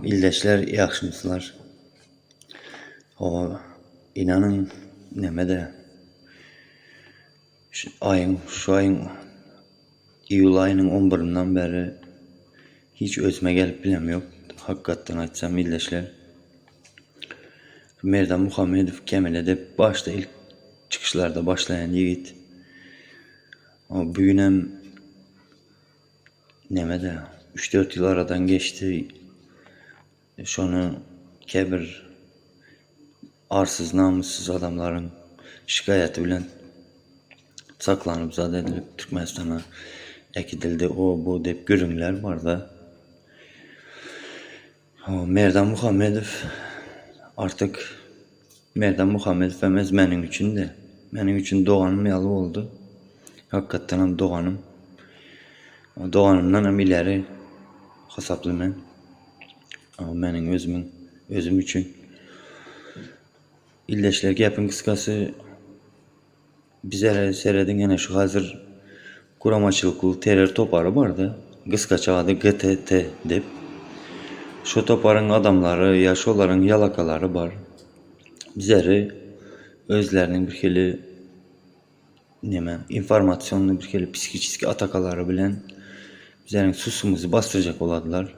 Ildeşler ýagşymysylar. Hawa, inanyň neme-de şu aýyň şu aýyň iýul aýynyň on birinden bäri hiç özüme gelip bilemok. Hakykatdan aýtsam ildeşler. Merdan Muhammedow Kemile dep başda ilk çykyşlarda başlaýan ýigit. Bu günem Neme-de, üç-dört ýyl aradan geçdi. Şony käbir arsyz, namyssyz adamlaryň şikaýaty bilen saklanyp zat edilip Türkmenistana äkidildi, o bu diýip gürrüňler bar-da. Merdan Muhammedow artyk Merdan Muhammedow emes meniň üçin-de. Meniň üçin doganym ýaly boldy. Hakykatdanam doganym. Doganymdanam ileri hasaply men. Meniň özümiň özüm üçin. Ildeşler gepiň gysgasy Bizere serediň ene şu hazir guramaçylykly terror topary barda gysgaça ady GTT dep. Şo toparyň adamlary ýa şolaryň ýalakalary bar. Bizeri özleriniň bir hili neme informasionny bir hili psihiçeski atakalary bilen bizeriň susumyzy basdyrjak boladylar.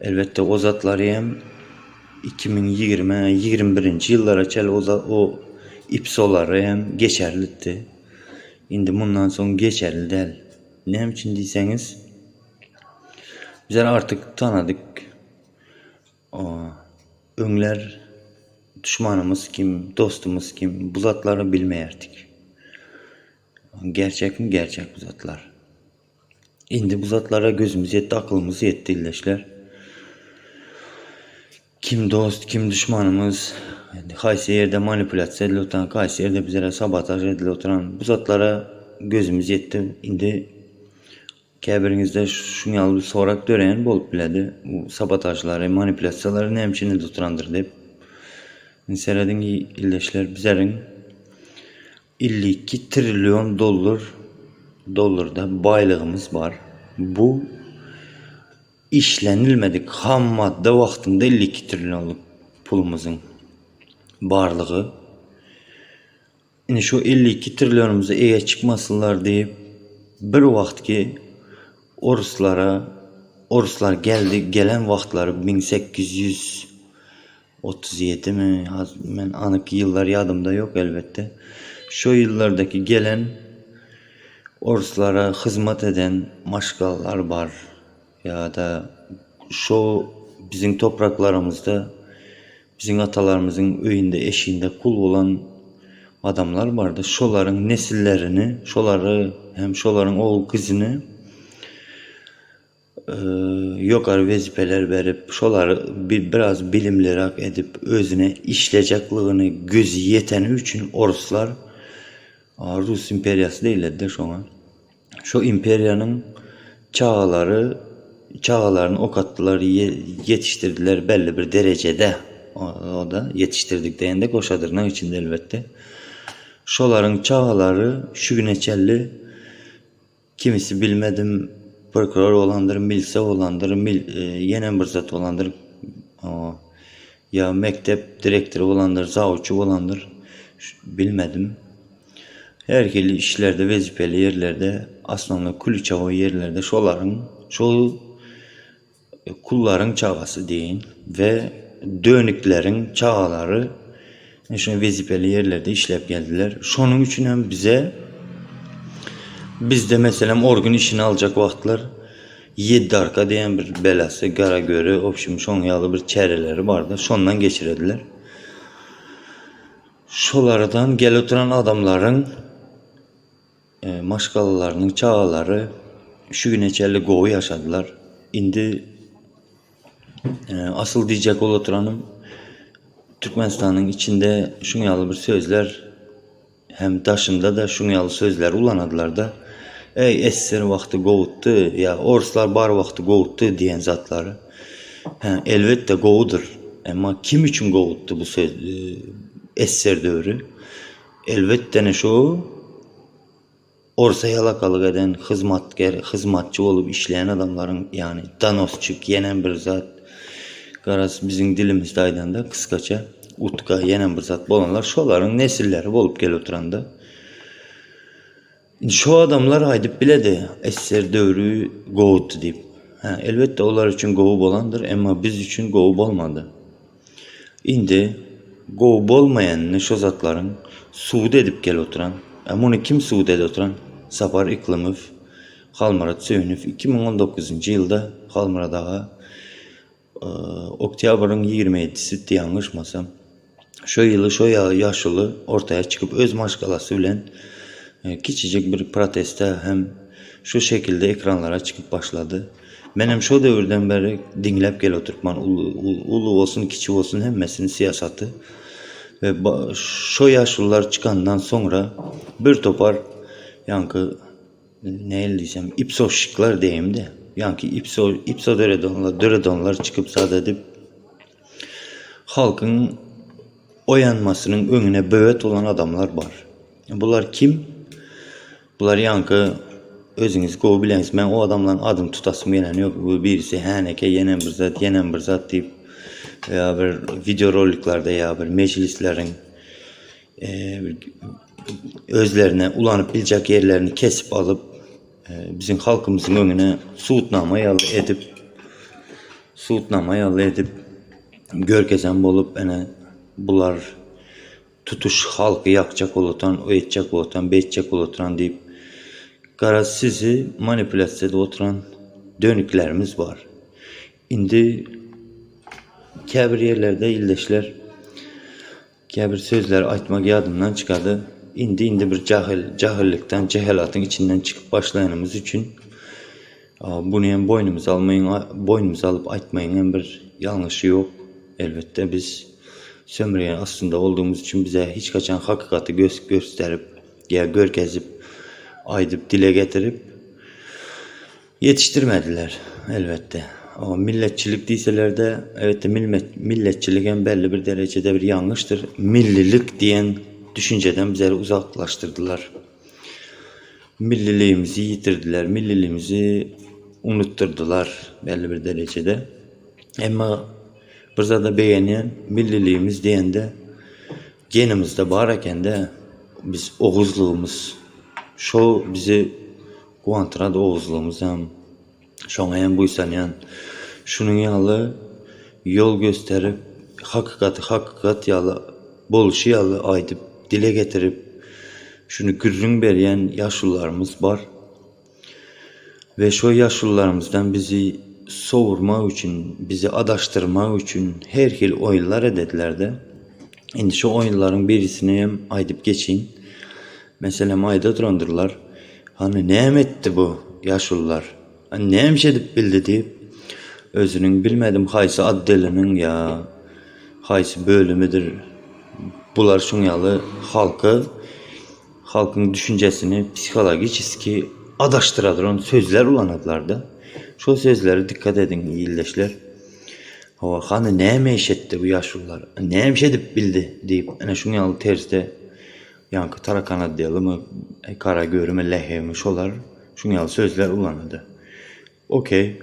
Elbetde o zatlary hem 2020, 21-nji ýyllara çenli o o IPSO-lary hem geçerlidi. Indi mundan soň geçerli däl. Näme üçin diýseňiz, bizler artyk tanadyk. Öňler duşmanymyz kim, dostumyz kim, bu zatlary bilmeýärdik. Gerçekmi gerçek bu zatlar. Indi bu zatlara gözümiz ýetdi, akylymyz ýetdi ildeşler. Kim dost, kim düşmanymyz, haýsy ýerde manipulýasiýa edilip oturan, haýsy ýerde bizlere sabotaž edilip oturan bu zatlara gözümiz ýetdi. Indi käbiriňizde şuň ýaly bir sorag döreýän bolup biledi. Bu sabotažlary, manipulýasiýalary näme üçin edip oturandyr diýip. Indi serediň ildeşler bizleriň 52 trillion dollar dollarda baýlygymyz bar. Bu işlenilmedik ham madda wagtynda 52 trillionlyk pulumyzyň barlygy. Indi şu 52 trillionymyza eýe çykmasynlar diýip bir wagtky oruslara oruslar geldi gelen wagtlary 1800 37 mi men anyk ýyllar ýadymda ýok elbetde. Şo ýyllardaky gelen orslara hyzmat eden maşgalalar bar ýa-da şo biziň topraklarymyzda biziň atalarymyzyň öýünde eşiginde kul bolan adamlar bardy. Şolaryň nesillerini şolary hem şolaryň ogul gyzyny Ýokary wezipeler berip, şolary biraz bilimliräk edip, özüne işlejekligini gözi ýeteni üçin oruslar, Rus imperiýasy diýiledi-de şoňa, şo imperiýanyň çagalary, çagalaryny okatdylar, ýetişdirdiler belli bir derejede, o-da ýetişdirdik diýende goşa dyrnak içinde elbetde. Şolaryň çagalary şu güne çenli Kimisi bilmedim prokuror bolandyr, milise bolandyr, mil, ýenem bir zat bolandyr. Ýa mekdep direktory bolandyr, zawçy bolandyr. Bilmedim. Her hili işlerde, wezipeli ýerlerde, osnownoý klýuçewoý ýerlerde şolaryň, şol kullaryň çagasy deýin we dönükleriň çagalary şu wezipeli ýerlerde işläp geldiler. Şonuň üçin hem bize bizde meselem organ işini aljak wagtlar ýeddarka diýen bir belasy, gara göri, obşim şoň ýaly bir çäreleri bardy. Şondan geçirediler. Şolardan gelip oturan adamlaryň Maşgalalarynyň çagalary şu güne çenli gowy ýaşadylar. Indi asyl diýjek bolup oturanym Türkmenistanyň içinde şuň ýaly bir sözler hem daşynda-da şuň ýaly sözleri ulanadylar-da. Eý, SSR wagty gowutdy ýa orslar bar wagty gowutdy diýen zatlary. Hä, elbetde gowudyr. Emma kim üçin gowutdy bu söz SSR döwri? Elbetde şu orsa ýalakalyk eden hyzmatger, hyzmatçy bolup işleýän adamlaryň, ýagny donosçik ýenem bir zat. Garaz biziň dilimizde aýdanda kysgaça utka ýenem bir zat bolanlar şolaryň nesilleri bolup gelip oturanda. Indi şo adamlar aýdyp biledi SSR döwri gowudy diýip. Hä, elbetde olar üçin gowy bolandyr, emma biz üçin gowy bolmady. Indi gowy bolmaýanyny şo zatlaryň subut edip gelip oturan, a muny kim subut edip oturan? Sapar Yklymow, Halmyrat Söýünow 2019-njy ýylda Halmyrat aga oktýabryň 27-sidi ýalňyşmasam, şo ýyly şo ýaşuly ortaýa çykyp öz maşgalasy bilen kiçijik bir proteste hem şu şekilde ekranlara çykyp başlady. Menem şo döwürden bäri diňläp gelip oturypman uly bolsun kiçi bolsun hemmesini syýasaty we şo ýaşulular çykandan soňra bir topar ýaňky nähili diýsem ipsoşikler diýeýin-de ýaňky ipso ipso döredenler döredenler çykyp zat edip halkyň oýanmasynyň öňüne böwet bolan adamlar bar. Bular kim? Bular ýaňky özüňiz gowy bileňiz. Men o adamlaryň adyny tutasym gelen ýok. Bu birisi häneke ýenem bir zat, ýenem bir zat diýip ýa bir wideo roliklerde ýa bir mejlisleriň e, özlerine ulanyp biljek ýerlerini kesip alyp e, biziň halkymyzyň öňüne subutnama ýaly edip subutnama ýaly edip görkezen bolup ene bular Tutuş halky ýakjak bolutan, o etjek bolutan, beýtjek bolutan diýip, garaz sizi manipulýasiýa edip oturan dönüklerimiz bar. Indi käbir ýerlerde ildeşler käbir sözleri aýtmak ýadymdan çykady. Indi indi bir jahyl, jahyllikden, jehelatyň içinden çykyp başlaýanymyz üçin buny hem boýnumyza almaýyň, boýnumyza alyp aýtmaýyň hem bir ýalňyşy ýok. Elbetde biz sömürgen astynda boldugymiz üçin bize hiç haçan hakykaty göz gösterip ýa görkezip aýdyp dile getirip ýetişdirmediler elbetde. O milletçilik diýselerde elbetde milletçilik hem belli bir derejede bir ýalňyşdyr. Millilik diýen düşünjeden bizleri uzaklaşdyrdylar. Milliligimizi ýitirdiler, milliligimizi unutdyrdylar belli bir derejede. Emma bir zada begenýän, milliligimiz diýende genimizde bar ekende biz oguzlygymyz şo bizi guwantyrady oguzlygymyz hem şoňa hem buýsanýan. Şunuň ýaly ýol gösterip hakykaty hakykat ýaly bolşy ýaly aýdyp dile getirip şuny gürrüň berýän ýaşulularymyz bar. We şo ýaşulularymyzdan bizi sowurmak üçin, bizi adaşdyrmak üçin her hili oýunlar edediler-de. Indi şo oýunlaryň birisini hem aýdyp geçeýin. Meselem, aýda oturandyrlar, Hany näme etdi bu ýaşulular? Hany näme iş edip bildi diýip, özüniň bilmedim haýsy otdeliniň ýa haýsy bölümidir, bular şuň ýaly halky halkyň düşünjesini psihologiçeski adaşdyradyran sözler ulanadylarda. Şol sözlere dikkat ediň ildeşler. Hawa, hany näme iş etdi bu ýaşulular? Näme iş edip bildi diýip, ene şuň ýaly terzde ýaňky tarakan otdelymy, karagörümi, lehemi şolar şuň ýaly sözler ulanady. Okey.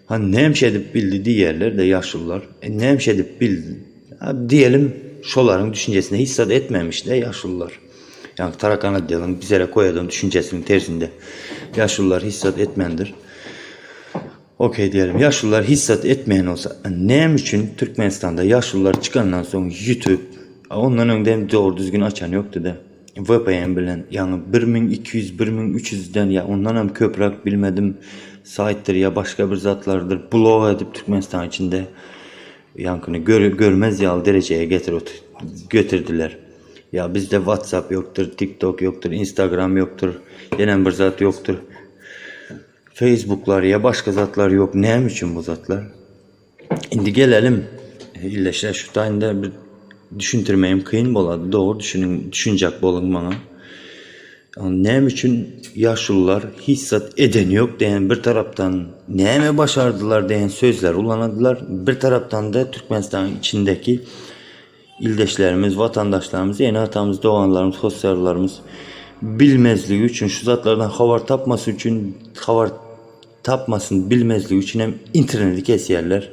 Hany näme iş edip bildi diýerler-de ýaşulular. E, näme iş edip bildi? Diýelim, şolaryň düşünjesine hiç zat etmemiş-de ýaşulular. Ýagny Tarakan otdeliň bizere koýadan düşünjesiniň tersinde. Ýaşulular hiç zat etmändir. Okey diýelim. Ýaşulular hiç zat etmeýän bolsa, näme üçin Türkmenistanda ýaşulular çykandan soň YouTube, ondan öňde hem dogry düzgün açan ýokdy-da. VPN bilen, ýagny 1200, 1300-den ýa ondan hem köpräk bilmedim saýtdyr ýa başga bir zatlardyr blok edip Türkmenistan içinde ýaňkyny gör, görmez ýaly derejeye getirip getirdiler. Ýa bizde WhatsApp ýokdur, TikTok ýokdur, Instagram ýokdur, ýenem bir zat ýokdur. Facebooklar ýa başga zatlar ýok. Näme üçin bu zatlar? Indi gelelim. Illeşler şu taýynda bir düşündirmegim kyn bolady. Dogry düşüniň, düşünjek boluň maňa. Näme üçin ýaşulular hiç zat eden ýok diýen bir tarapdan näme başardylar diýen sözleri ulanadylar. Bir tarapdan da Türkmenistanyň içindeki ildeşlerimiz, watandaşlarymyz, ene-atamyz, doganlarymyz, hossarlarymyz bilmezligi üçin, şu zatlardan habar tapmasy üçin, habar tapmasyn bilmezligi üçin hem interneti kesýärler.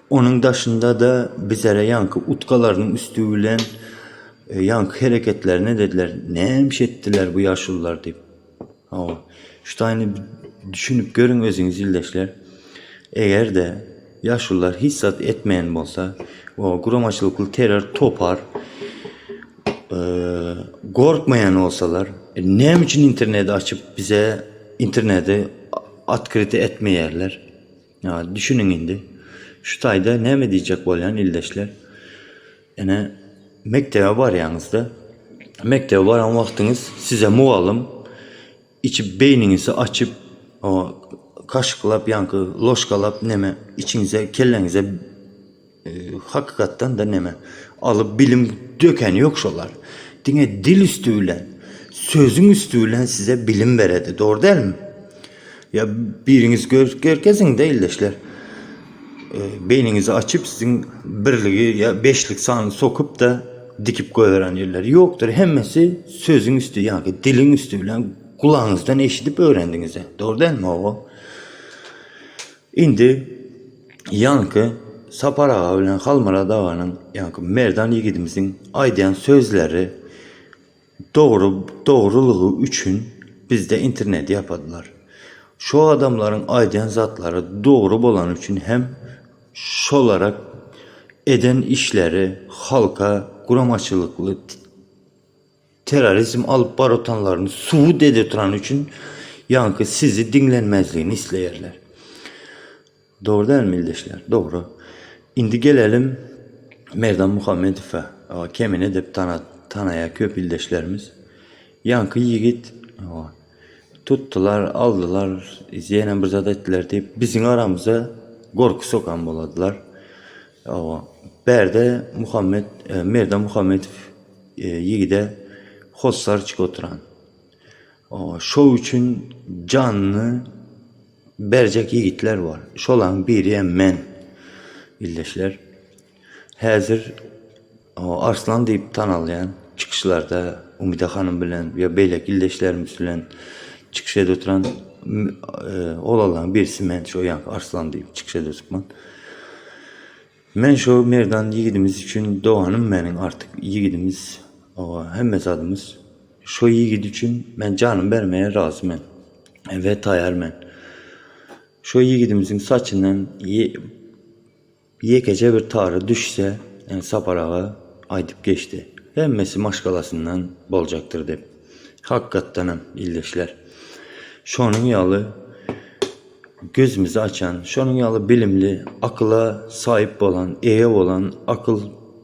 Onuň daşynda-da bizere ýaňky utkalarynyň üsti bilen ýaňky hereketlerini dediler. Nämiş etdiler bu ýaşulular diýip. Hawa. Şu taýyny düşünip görüň özüňiz ildeşler. Eger-de ýaşulular hiç zat etmeýän bolsa, o guramaçylykly terror topar gorkmaýan bolsalar, näme üçin interneti açyp bize interneti otkryty etmeýärler? Ýa düşüniň indi. Şu taýda näme diýjek bolýan ildeşler? Ene mekdebe barýaňyzda, mekdebe baran wagtyňyz size mugallym içi beýniňizi açyp, o kaşyklap ýaňky ložkalap neme içiňize kelläňize Hakykatdan-da neme, alyp bilim dökeni ýok şolar. Diňe dil üsti bilen, sözüň üsti bilen size bilim beredi. Dogry dälmi? Ýa biriňiz görkeziň-de ildeşler. Beýniňizi açyp siziň birligi ýa beşlik sany sokup-da dikip goýberen ýerleri ýokdur. Hemmesi sözüň üsti, ýagny diliň üsti bilen gulagyňyzdan eşidip öwrendiňiz. Dogry dälmi hawa? Indi ýaňky Sapar aga bilen Halmyrat aganyň, ýaňky Merdan ýigidimiziň aýdýan sözleri dogry, dogrulygy üçin bizde interneti ýapadylar. Şo adamlaryň aýdýan zatlary dogry bolany üçin hem şolara eden işleri halka guramaçylykly Terrorizm alyp barotanlaryny subut edeturany üçin ýaňky sizi diňlenmezligini isleýärler. Dogry dälmi ildeşler? Dogry. Indi gelelim Merdan Muhammedowa. Kemine dep tana tanaýar köp ildeşlerimiz. Ýaňky ýigit tutdular, aldylar, ýene bir zat etdiler diýip biziň aramyza gorky sokan boladylar. Bärde Muhammet Merdan Muhammedow ýigide hossar çykyp oturan. Şo üçin janyny berjek ýigitler bar. Şolaň biri hem men. Ildeşler. Häzir Arslan diýip tanalýan çykyşlarda Umyda hanym bilen ýa beýleki ildeşlerimiz bilen çykyş edip oturan olanlaryň birisi men şo ýaňky Arslan diýip çykyş edip oturman. Men şo Merdan ýigidimiz üçin doganym meniň artyk ýigidimiz hemme zadymyz. Şo ýigit üçin men janymy bermeye razy men we taýar men. Şo ýigidimiziň saçyndan Ýekeje bir tary düşse, Sapar aga aýdyp geçdi. Hemmesi maşgalasyndan boljakdyr diýip. Hakykatdanam, ildeşler, şonuň ýaly gözümizi açan, şonuň ýaly bilimli, akyla saýyp bolan, eýe bolan, akyl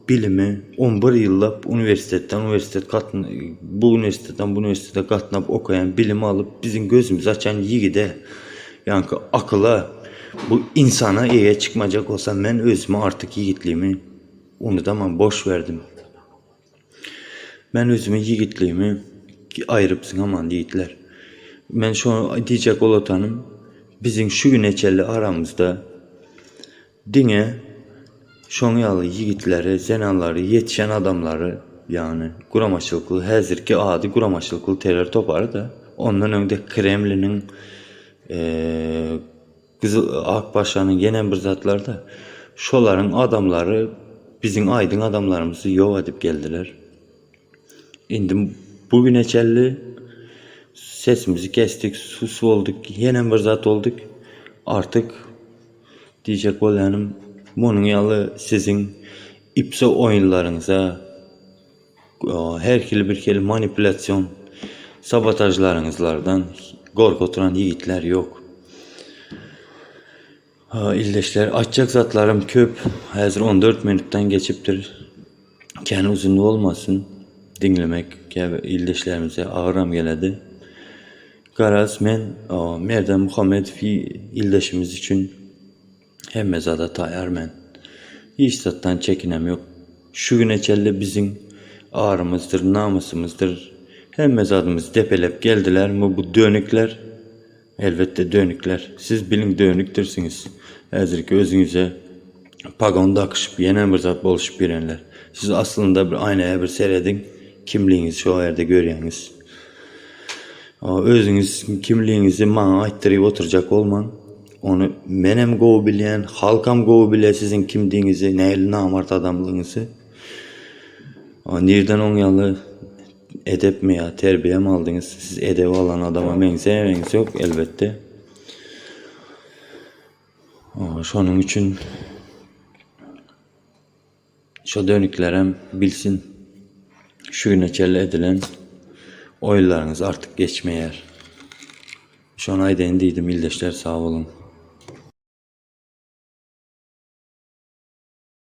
bilimi on bir ýyllap uniwersitetden uniwersitet gatn bu uniwersitetden bu uniwersitete gatnap okaýan, bilim alyp biziň gözümizi açan ýigide, ýaňky akyla, bu ynsana eýe çykmajak bolsam men özümi artyk ýigitligimi unudaman boş berdim. Men özümi ýigitligimi aýryp zyňaman ýigitler. Men şo diýjek bolatanym biziň şu güne çenli aramyzda Diňe şoň ýaly ýigitleri, zenanlary, ýetişen adamlary, ýagny guramaçylykly, häzirki ady guramaçylykly terror topary-da, ondan öňde Kremliniň, Gyzyl Ak paşanyň ýenem bir zatlar-da, şolaryň adamlary biziň aýdyň adamlarymyzy ýok edip geldiler. Indi bu güne çenli sesimizi kesdik, sus bolduk, ýenem bir zat bolduk. Artyk Diýjek bolýanym, munuň ýaly siziň ipso oýunlaryňyza, her hili bir hili manipulýasion sabotažlaryňyzlardan gorkup oturan ýigitler ýok. Ildeşler, aýtjak zatlarym köp. Häzir 14 minutdan geçipdir. Kän uzyn bolmasyn. Diňlemek käbir ildeşlerimize agyram geledi. Garaz men Merdan Muhammedow ildeşimiz üçin hemme zada taýar men. Hiç zatdan çekinem ýok. Şu güne çenli biziň arymyzdyr, namysymyzdyr, hemme zadymyzy depelep geldilermi bu dönükler? Elbetde dönükler. Siz biliň dönükdirsiňiz. Häzirki özüňize pagon dakyşyp ýene bir zat boluşyp ýörenler. Siz aslynda bir aýnaya bir serediň, kimligiňizi şo ýerde görýäňiz. Özüňiz kimligiňizi maňa aýtdyryp oturjak bolmaň. Ony menem gowy bilýän, halkam gowy bilýär siziň kimdigiňizi, nähili namart adamlygyňyzy. Nirden oň ýaly edepmi ýa terbiýemi aldyňyz? Siz edep alan adama meňzeýäňiz ýok elbetde. Şonuň üçin şo dönüklerem bilsin şu güne çenli edilen oýunlaryňyz artyk geçmeýär. Şony aýdaýyn diýdim ildeşler sag boluň.